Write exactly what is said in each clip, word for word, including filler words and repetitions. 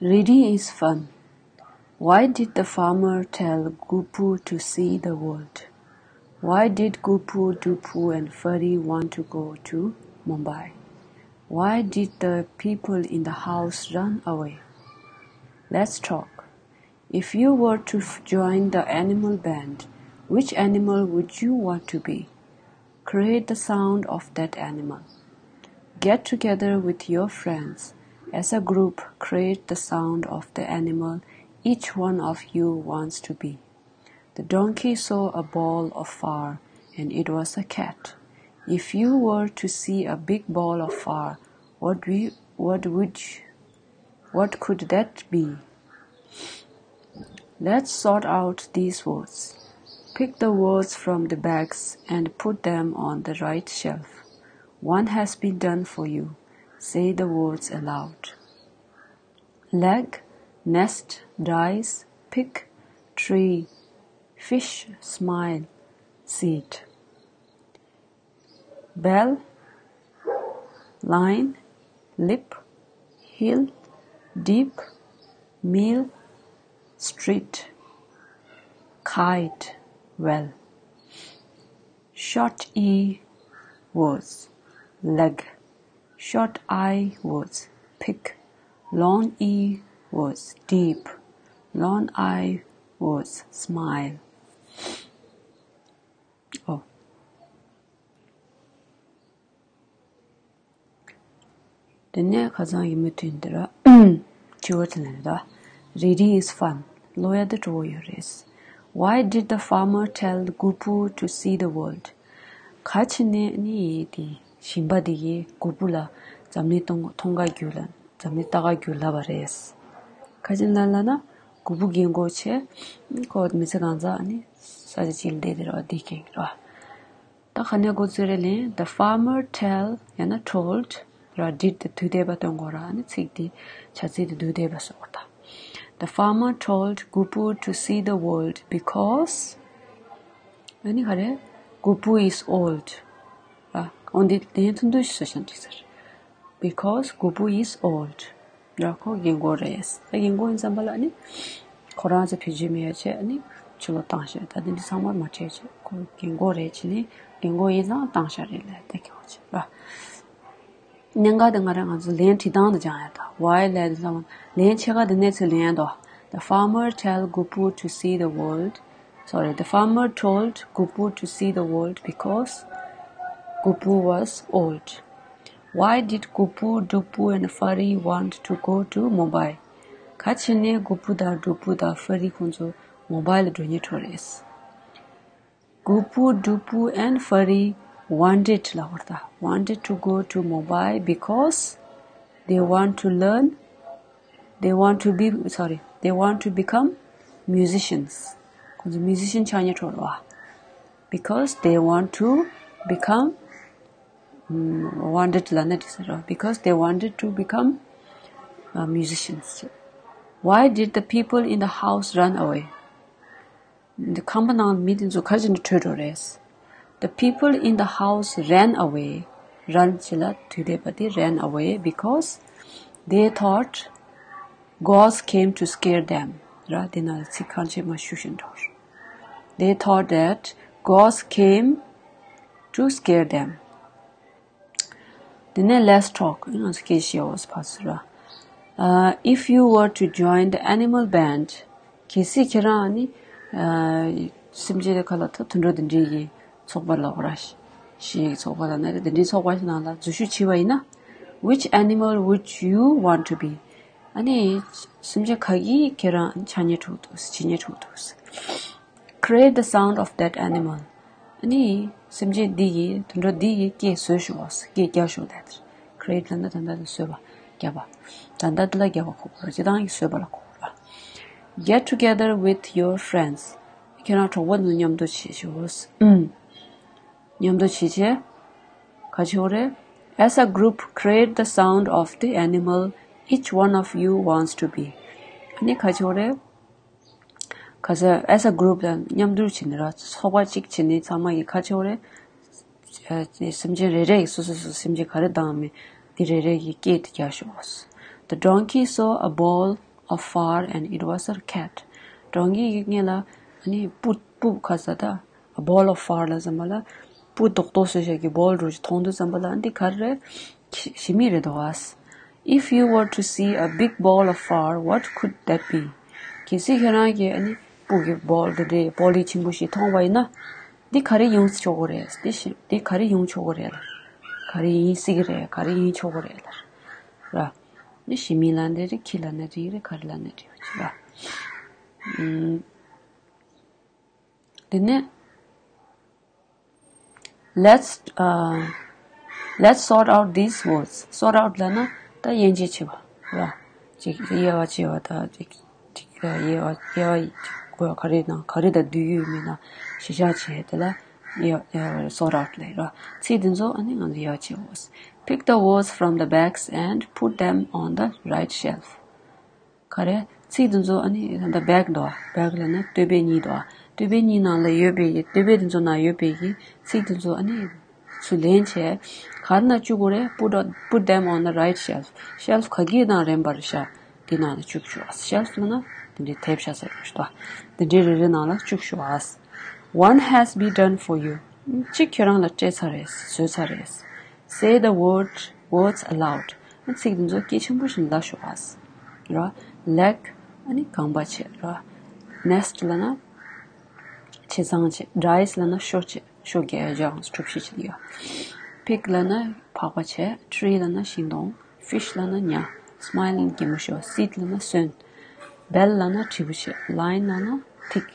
Reading is fun. Why did the farmer tell Gupu to see the world? Why did Gupu, Dupu, and Fari want to go to Mumbai? Why did the people in the house run away? Let's talk. If you were to f- join the animal band, which animal would you want to be? Create the sound of that animal. Get together with your friends. As a group, create the sound of the animal each one of you wants to be. The donkey saw a ball afar, and it was a cat. If you were to see a big ball afar, what, we, what would you, what could that be? Let's sort out these words. Pick the words from the bags and put them on the right shelf. One has been done for you. Say the words aloud. Leg, nest, dice, pick, tree, fish, smile, seed. Bell, line, lip, hill, deep, meal, street, kite, well. Short E was leg. Short I was pick. Long E was deep. Long I was smile. Oh. དེ་ནས་ཁ་སང་ཡིན་མི་དུས་འདི་ར་ཇི་བོ་ཚ་ནས་རེད། Reading is fun. ཀློག་ཡ་དེ་སྤྲོ་བོ་ཡོད་རེད། Why did the farmer tell Gupu to see the world? ག་ཕྱི་ནས་ནི་དེ་ཞིང་པ་དེ་གིས་གུ་པུ་ལ་འཛམ་གླིང་མཐོང་མཐོང་ག་རྒྱུ་ལ་འཛམ་གླིང་ལྟ་ག་རྒྱུ་ལབ་པ་རེད། ག་ཕྱི་ལ་ལ་ན་གུ་པུ་རྒན་གོག་ཆེ་ཁོ་མི་ཚེ་གང་ཚ་ནི་ས་ཆ་གཅིག་ལ་བསྡད་དེ་རེད་བ། དེ་རྒན་རེད་བ། ད་ག་ནས་འགོ་ཚུགས་རེད་ལན། The farmer tell ཡང་ན་told ར། did དེ་དུས་འདས་པ་སྟོན་དགོས་ར། ཨ་ནི་ཚིག་དེ་བྱ་ཚིག་དེ་དུས་འདས་པ་བཟོ་དགོས་ད། The farmer told Gupu to see the world because ཨ་ནི་ག་རེ། Gupu is old ར། འོན་ཏེ་དེ་ཐུང་ཐུང་ཞིག་བཟོ་ཤིང་འགྲིག་ཟེར། Because Gupu is old. ར་ཁོ་རྒན་གོག་རེད། ད་རྒན་གོག་ཡིན་ཙམ་པ་ལ་ནི་ཁོ་རང་ཚོ་བེད་སྤྱོད་མེད་ཡ་བྱས་ནི་ཕྱི་ལོགས་བཏང་ཤག་ད་དེ་འདྲ་ཚང་མར་མ་སྤྲད་བྱས་ཁོ་རྒན་གོག་རེད་བྱས་ནི་རྒན་གོག་ཡིན་ཙང་བཏང་ཤག་རེད་ལ་ད་ཁྱོད་བྱས་ར། གནད་འགག་དེ་ང་རང་ང་ཚོ་ལན་བྲིས་སྟངས་དང་སྦྱང་ཡ་ད་why ལབ་དེ་ཚང་མ་ལན་ཕྱེད་ཀ་དེ་ནས་ཚུར་ལེན་ཡ་དོ། The farmer tell Gupu to see the world. Sorry, the farmer told Gupu to see the world because Gupu was old. Why did Gupu, Dupu and Fari want to go to Mumbai? ག་ཕྱི་ནས་གུ་པུ་དང་ཌུ་པུ་དང་ཧྥ་རི་ཁོང་ཚོ་མོ་བྷའི་ལ་འགྲོ་སྙིང་བྲོ་རེད། གུ་པུ་ཌུ་པུ and ཧྥ་རི wanted ལབ་པ་རེད་ད། Wanted to go to Mumbai because they want to learn, they want to be, sorry, they want to become musicians. ཁོང་ཚོ་མིའུ་ཟི་ཤན་ཆགས་སྙིང་བྲོ་རེད་བ། Because they want to become, ཨམ། wanted ལབ་ན་འགྲིག་ས་རེད། Because they wanted to become, uh, musicians. Why did the people in the house run away? འདི་ཁང་པ་ནང་མི་དེ་ཚོ་ག་རེ་བྱས་ནས་བྲོས་འགྲོ་རེད། The people in the house ran away. Run བྱས་ལ་དུས་འདས་པ་དེ་ran away because they thought ghosts came to scare them. ར་དེ་ན་ཚིག་གང་བྱས་མ་ཞུ་བཞིན་འགྲོ། They thought that ghosts came to scare them. དེ་ནས་let's talk. ང་ཚོ་སྐད་ཆ་བཤད་འོས་ཕར་ཚུར་ར། Uh, if you were to join the animal band, གལ་སྲིད་ཁྱེད་རང་ནི་ཨ་སེམས་ཅན་ཁ་ལ་ཐོ་དུད་འགྲོ་དེ་འདྲའི་གི་ཚོགས་པ་ལ་འོ་ར་ཞིག་ཚོགས་པ་ལ་ན་རེ་དེ་འདྲའི་ཚོགས་པ་ཞིག་ནང་ལ་འཛུལ་ཞུགས་བྱས་པ་ཡིན་ན། Which animal would you want to be? ཨ་ནི་སེམས་ཅན་ག་གི་ཁྱེད་རང་ཆགས་སྙིང་བྲོ་འདུག་ཇི་སྙིང་བྲོ་འདུག Create the sound of that animal. ཨ་ནི་སེམས་ཅན་འདི་ཡི་དུད་འགྲོ་འདི་ཡི་སྐད་བཟོས་ཤོག་སྐད་རྒྱག་ཤོག་ལབ། Create ལབ་ན་ད་ལྟ་དེ་བཟོས་པ་རྒྱབ་པ། ད་ལྟ་འདི་ལ་རྒྱབ་པ་གོ་དགོས་ར། སྤྱིར་བཏང་གི་བཟོས་པ་ལ་གོ་དགོས་ར། Get together with your friends. ཁྱེད་རང་གྲོགས་པོ་ཚོ་མཉམ་དུ་བྱེད་ཤོག་མཉམ་དུ་བྱེད་བྱེད། ག་ཅི་ཡོད་རེད། As a group, create the sound of the animal each one of you wants to be. ཨ་ནི་ག་ཅི་ཡོད་རེད། ག་ས་as a group ལ་མཉམ་དུ་བྱས་ནས་ར་ཚོགས་པ་གཅིག་བྱས་ནས་ཚང་མ་ཡི་ག་ཅི་ཡོད་རེད། ཨ་སེམས་ཅན་རེ་རེ་ཡི་སོ་སོ་སོ་སེམས་ཅན་ག་རེ་བདམས་མེད་དེ་རེ་རེ་ཡི་སྐད་དེ་རྒྱག་ཤོག The donkey saw a ball of fur and it was a cat. གྲོང་ཁྱེར་གྱི་སྔོན་ལ་ཨ་ནི་སྤུ་སྤུ་ཁ་ས་ད། A ball of fur ལ་ཙམ་པ་ལ་སྤུ་རྡོག་རྡོག་བཟོས་བཞག་གི་བོལ་འདྲ་ཞིག་མཐོང་དུས་ཙམ་པ་ལ་འདི་ག་རེ་རེད། ཞི་མི་རེད་འདུག་ག If you were to see a big ball of fur, what could that be? གལ་སྲིད་ཁྱེད་རང་གིས་ཨ་ནི་སྤུ་གི་བོལ་འདི་འདྲའི་བོ་ལི་ཆེན་པོ་ཞིག་མཐོང་བ་ཡིན་ན། འདི་ག་རེ་ཡིན་ཆོག་གི་རེད། འདི་ཞི་འདི་ག་རེ་ཡིན་ཆོག་གི་རེད་ལ། ག་རེ་ཡིན་སྲིད་ཀྱི་རེད། ག་རེ་ཡིན་ཆོག་གི་རེད་ལ། ར། འདི་ཞི་མི་ལབ་ན་འདི་རེད། ཁྱི་ལབ་ན་འདི་རེད། ག་རེ་ལབ་ན་འདི་རེད་ར། ཨུམ། དེ་ནས། Let's uh, let's sort out these words. Sort out ལབ་ན་ད་དབྱེ་འབྱེད་བྱེད་པ་ར། ཅིག་དབྱེ་བ་ཕྱེ་བ་ད་ཅིག་ཅིག་དབྱེ་བ་དབྱེ་བ་ག་རེ་དང་ག་རེ་དང་བསྡུས་ཡོད་མེད་ན་ཞིབ་ཆ་བྱས་དེ་ལ་དབྱེ་བ་sort out ལབ་ར། ཚིག་འདི་ཚོ་ཨ་ནི་ང་ཚོ་དབྱེ་བ་ཕྱེ་དགོས། Pick the words from the bags and put them on the right shelf. ག་རེ། ཚིག་འདི་ཚོ་ཨ་ནི་ད་ལྟ་བེག་འདུག་བ། བེག་ལབ་ན་སྟོད་པའི་གཉིས་འདུག་བ། སྟོད་པའི་གཉིས་ནང་ལ་ཡོད་པའི་གི་སྟོད་པའི་འདི་ཚོ་ནང་ཡོད་པའི་གི་ཚིག་འདི་ཚོ་ཨ་ནི་ཚུར་ལེན་བྱས། ག་རེ་ནང་བཅུག་དགོས་རེད། Put on- put them on the right shelf. Shelf ག་གི་ནང་རན་པར་བཞག་དེ་ནང་ལ་བཅུག་ཆོག་ཨ། Shelf ལབ་ན་དེ་འདྲའི་དེབ་བཞག་ས་རེད་ཤག་དེ་འདྲའི་རེ་རེ་ནང་ལ་བཅུག་ཆོག་ཨ། One has been done for you. གཅིག་ཁྱེད་རང་ལ་སྤྲད་ཚར་རེད། བཟོས་ཚར་རེད། Say the word words aloud. ཚིག་འདི་ཚོ་སྐད་ཆེན་པོ་ཞིག་ལབ་ཤོག་ཨ། ར། Leg ཨ་ནི་རྐང་པ་བྱས་ར། Nest ལབ་ན་བྱེ་ཚང་བྱས། Dice ལབ་ན་ཤོ་བྱས། ཤོ་བརྒྱབ་ཡ་ལྗང་གྲུ་བཞི་བྱས་ཡ། Pick ལབ་ན་ཕག་པ་བྱས། Tree ལབ་ན་ཤིང་སྡོང་། Fish ལབ་ན་ཉ། Smile ལབ་ན་གད་མོ་ཤོར་བ། Seed ལབ་ན་སོན། Bell ལབ་ན་དྲིལ་བུ་བྱས། Line ལབ་ན་ཐིག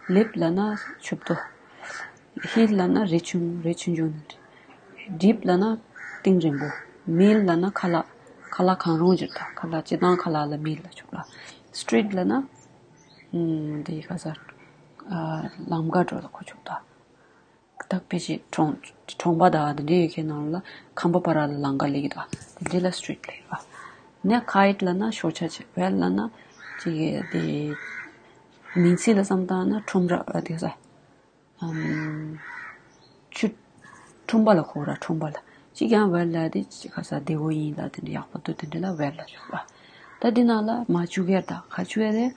Lip ལབ་ན་མཆུ་ཏོ། Heel ལབ་ན་རི་ཆུང་། རི་ཆུང་ཆུང་ནི་རེད། Deep ལབ་ན་གཏིང་རིང་པོ། Meal ལབ་ན་ཁ་ལག་ཁ་ལག་གང་རུང་ཅིག་ད། ཁ་ལག་སྤྱིར་བཏང་ཁ་ལག་ལ་meal ལབ་ཆོག་ལ། Street ལབ་ན་ཨམ། འདི་ག་ས། ཨ། ལམ་ཁ་འགྲོ་ལ་གོ་ཆོག་ད། ད་ཕལ་ཆེར་གྲོང་གྲོང་པ་དང་དེ་འདྲའི་ཡོད་མཁན་ནང་ལ་ཁམས་པ་བར་ལ་ལམ་ཁ་ལབ་ཀྱི་འདུག་དེ་འདྲ་ལ་street ལབ་ཡོད་པ། ནས་kite ལབ་ན་ཤོག་ཆ་བྱས། Whale ལབ་ན་ཅིག་གི་དེ་མིང་ཚིག་ལ་བསམ་བཏང་ན་ཁྲོམ་ར། ཨ། དེ་ས། ཨམ། ཆུ། ཁྲོམ་པ་ལ་གོ་ར། ཁྲོམ་པ་ལ། གཅིག་ཀྱང་whale ལབ་དེ་ཅིག་ག་ས་བདེ་བོ་ཡིན་ལ་དེ་འདྲ་ཡག་པོ་འདུག་དེ་འདྲ་ལ་whale ལབ་ཆོག་པ། ད་འདི་ནང་ལ་མ་བཅུག་ཡར་དང་ག་བཅུག་ཡ་རེད།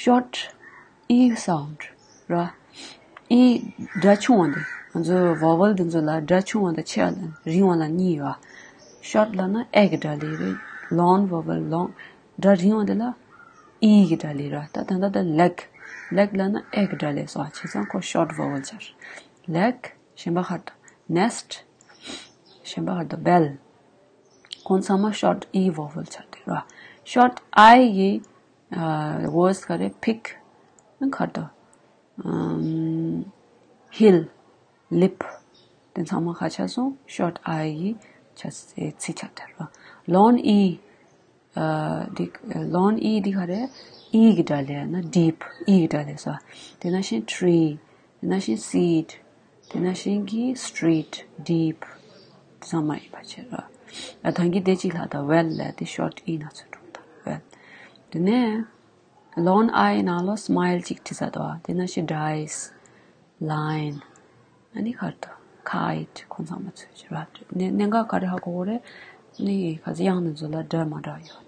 Short e sound ར། e སྒྲ་ཆུང་བ་འདི། ང་ཚོ་vowel འདི་ཚོ་ལ་སྒྲ་ཆུང་བ་དང་ཆེ་བ་ལ་རིང་བ་ལ་གཉིས་ཡོད། Short ལབ་ན་ཨེ་གི་སྒྲ་ལས་རེད། Long vowel long སྒྲ་རིང་བ་འདི་ལ་e གི་སྒྲ་ལས་ར། ད་ད་ད་ད་leg leg ལབ་ན་ཨེ་གི་སྒྲ་ལས་སོ། བྱས་ཙང་ཁོ་short vowel ཆགས། Leg གཞན་པ་ག་རེ་འདུག nest གཞན་པ་ག་རེ་འདུག bell ཁོང་ཚང་མ་short e vowel ཆགས་འདུག་ར། Short i གི་ཨ། words ག་རེ། Pick ག་རེ་འདུག་ཨམ། heel lip དེ་ཚང་མ་ག་ཆགས་སོང་། Short i གི་ཆ་ཚིག་ཆགས་འདུག་ར། Long e ཨ། འདི་long e འདི་ག་རེ། e གི་སྒྲ་ལས་ན་deep e གི་སྒྲ་ལས་སོ། དེ་ནང་བཞིན་tree དེ་ནང་བཞིན་seed དེ་ནང་བཞིན་གྱི་street deep ཚང་མ་ཡིན་པ་བྱས་ར། ཨ། ད་གིན་དེ་གཅིག་ལ་ད་whale ལབ་དེ་short e ནང་ཚུད་འགྲོ་ད་whale། དེ་ནས་long i ནང་ལོ་smile གཅིག་བྲིས་ས་འདུག་དེ་ནང་བཞིན་dice line ཨ་ནི་ག་རེ་འདུག kite ཁོང་ཚང་མ་ཚུད་ཀྱི་ར། ནས་གནད་འགག་ག་རེ་ཧ་གོ་གོ་རེད། ནི་ག་ཚོད་དབྱངས་འདི་ཚོ་ལ་འདྲ་མ་འདྲ་ཡོད།